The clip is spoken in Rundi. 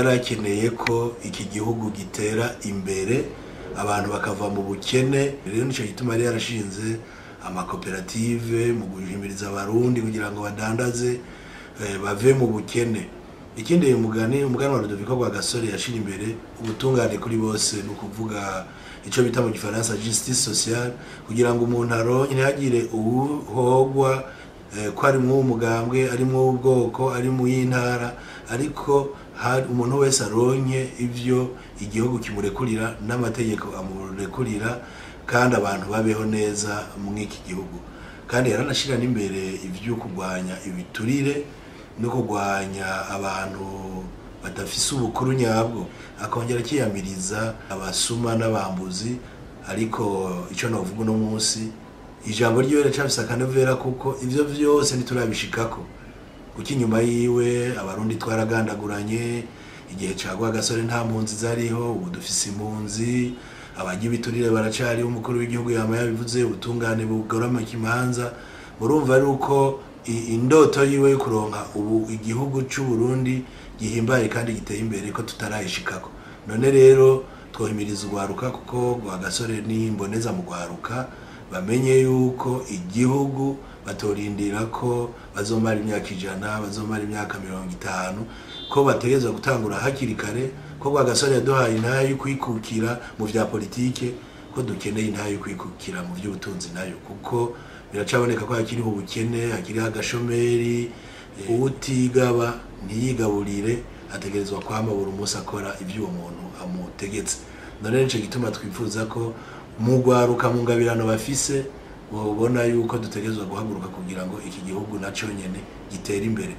Yarakeneye ko iki gihugu gitera imbere, abantu bakava mu bukene. Rero nico gituma yari yarashinze amakoperative mu guhimiriza Abarundi kugira ngo badandaze, bave mu bukene. Ikindi, uyu mugani, umuganwa Rudoviko Rwagasore, yashira imbere ubutungane kuri bose, ni ukuvuga ico bita mu Gifaransa justice sociale, kugira ngo umuntu aronke, ntihagire uwuhogwa ko ari mw'uwo mugambwe, ari mw'ubwoko, ari mu y'intara, ariko hari umuntu wese aronke ivyo igihugu kimurekurira n'amategeko amurekurira, kandi abantu babeho neza mw'iki gihugu. Kandi yaranashira n'imbere ivyo kurwanya ibiturire no kurwanya abantu badafise ubukuru nyabwo, akongera akiyamiriza abasuma n'abambuzi. Ariko ico novuga uno munsi, ijambo ryiwe riracafise akanovera, kuko ivyo vyose ntiturabishikako, kuko inyuma yiwe Abarundi twaragandaguranye. Igihe ca Rwagasore nta mpunzi zariho, ubu dufise impunzi, abarya ibiturire baracariho, umukuru w'igihugu yama yabivuze, ubutungane bugoramika imanza. Murumva ari uko indoto yiwe yo kuronka ubu igihugu c'u Burundi gihimbaye kandi giteye imbere, ko tutarayishikako. None rero twohimiriza urwaruka, kuko Rwagasore ni imboneza mu rwaruka, bamenye yuko igihugu batorindira ko bazomara imyaka 100, bazomara imyaka 50, ko bategerezwa gutangura hakiri kare, ko Rwagasore yaduhaye intahe yo kwikukira mu vya politike, ko dukeneye intahe yo kwikukira mu vy'ubutunzi nayo, kuko biracaboneka ko hakiriho ubukene, hakiriho agashomeri. Uwutigaba ntiyigaburire, ategerezwa kwama buri munsi akora ivyo uwo muntu amutegetse. None nico gituma twifuza ko mu rwaruka, mu ngabirano bafise, bobona yuko dutegerezwa guhaguruka kugira ngo iki gihugu naco nyene gitere imbere.